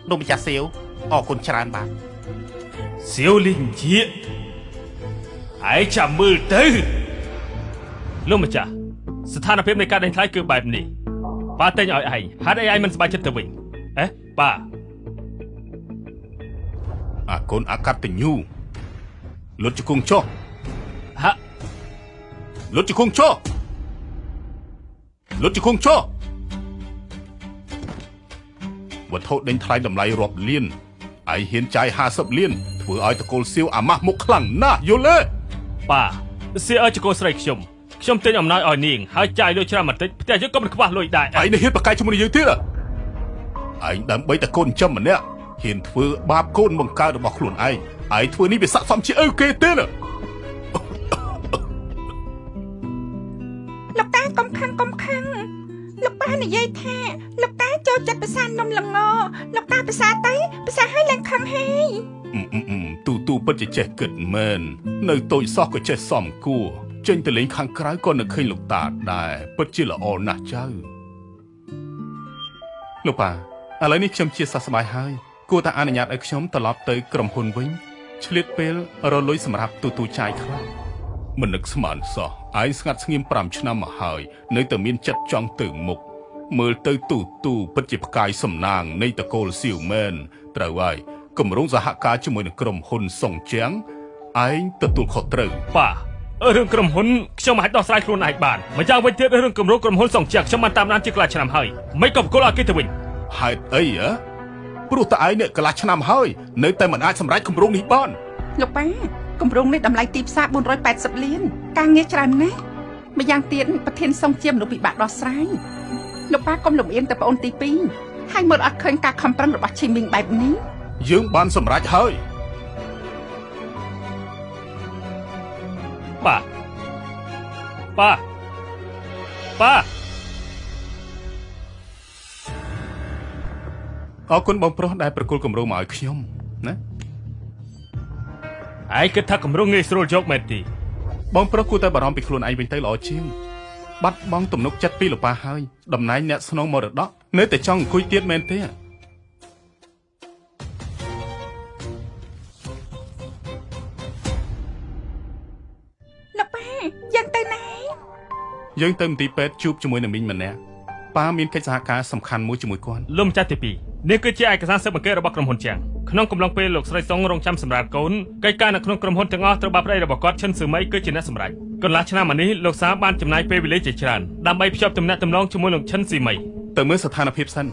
លោកម្ចាស់សៀវអរគុណច្រើនបាទ សៀវលីងជាឯងចាំមើលទៅលោកម្ចាស់ស្ថានភាពនៃការដេញថ្លៃគឺបែបនេះប៉ាទិញឲ្យឯងហេតុអីឯងមិនសប្បាយចិត្តទៅវិញអេប៉ាអាកូនអកតញ្ញូលុតជង្គង់ចុះហាលុតជង្គង់ចុះលុតជង្គង់ចុះវត្ថុដេញថ្លៃតម្លៃរាប់លានឯងហ៊ានចាយ50លានធ្វើឲ្យតកូលសៀវអាម៉ាស់មុខខ្លាំងណាស់យល់ទេប៉ាសៀវឲ្យចកូលស្រីខ្ញុំខ្ញុំទិញអំណោយឲ្យនាងហើយចាយលុយច្រើនបន្តិចផ្ទះយើងក៏មិនខ្វះលុយដែរឯងនេះហ៊ានប្រកែកជាមួយយើងទៀតឯងដើម្បីតែកូនចិញ្ចឹមម្នាក់ហ៊ានធ្វើបាបកូនបង្កើតរបស់ខ្លួនឯងឯងធ្វើនេះវាស័ក្តិសមជាឪគេទេណាលោកតាកុំខឹងកុំខឹងលោកប៉ានិយាយថាលោកតាចូលចិត្តភាសានំល្ងលោកតាភាសាទៅភាសាឲ្យឡើងខឹងហើយទូទូពិតជាចេះគិតមែននៅតូចសោះក៏ចេះសំគួរចេញទៅលេងខាងក្រៅក៏នៅឃើញលោកតាដែរពិតជាល្អណាស់ចៅលោកប៉ាឥឡូវនេះខ្ញុំជាសះស្បើយហើយគួរតែអនុញ្ញាតឲ្យខ្ញុំត្រឡប់ទៅក្រុមហ៊ុនវិញឆ្លៀតពេលរលុយសម្រាប់ទូទូចាយខ្លះមិននឹកស្មានសោះឯងស្ងាត់ស្ងៀម5ឆ្នាំមកហើយនៅតែមានចិត្តចង់ទៅមុខមើលទៅទូទូពិតជាផ្កាយសំណាងនៃតកូលសៀវមែនត្រូវហើយគម្រោងសហការជាមួយនឹងក្រុមហ៊ុនសុងជាងឯងទទួលខុសត្រូវប៉ារឿងក្រុមហ៊ុនខ្ញុំអាចដោះស្រាយខ្លួនឯងបានម្យ៉ាងវិញទៀតរឿងគម្រោងក្រុមហ៊ុនសុងជាងខ្ញុំបានតាមដានជាកន្លះឆ្នាំហើយមិនក៏ប្រគល់ឲ្យគេទៅវិញហេតុអីហ៎ព្រោះតែឯងនេះកន្លះឆ្នាំហើយនៅតែមិនអាចសម្រេចគម្រោងនេះបានលោកប៉ាគម្រោងនេះតម្លៃទីផ្សារ480លានការងារច្រើនណាស់ម្យ៉ាងទៀតប្រធានសុងជាមនុស្សពិបាកដោះស្រាយលោកប៉ាកុំលំអៀងទៅប្អូនទី2ហើយមើលអត់ឃើញការខំប្រឹងរបស់ឈីមីងបែបនេះយើងបានសម្រេចហើយប៉ាប៉ាប៉ាអរគុណបងប្រុសដែលប្រគល់គម្រោងមកឲ្យខ្ញុំណាឯងគិតថាគម្រោងងាយស្រួលយកមែនទេបងប្រុសគួរតែបារម្ភពីខ្លួនឯងវិញទៅល្អជាងបាត់បង់ទំនុកចិត្តពីលោកប៉ាហើយតំណែងអ្នកស្នងមរតកនៅតែចង់អង្គុយទៀតមែនទេលោកប៉ាយើងទៅណាយើងទៅមន្ទីរពេទ្យជួបជាមួយនឹងមីងម្នាក់ប៉ាមានកិច្ចសហការសំខាន់មួយជាមួយគាត់លោកម្ចាស់ទី2នេះគឺជាឯកសារស៊ើបអង្កេតរបស់ក្រុមហ៊ុនជាងក្នុងកំឡុងពេលលោកស្រីសុងរងចាំសម្រាប់កូនកិច្ចការនៅក្នុងក្រុមហ៊ុនទាំងអស់ត្រូវបានប្តីរបស់គាត់ឈិនស៊ឺមីគឺជាអ្នកសម្រេចកន្លះឆ្នាំមកនេះលោកសាបានចំណាយពេលវេលាជាច្រើនដើម្បីភ្ជាប់ទំនាក់ទំនងជាមួយលោកឈិនស៊ឺមី ទៅមើលស្ថានភាពសិន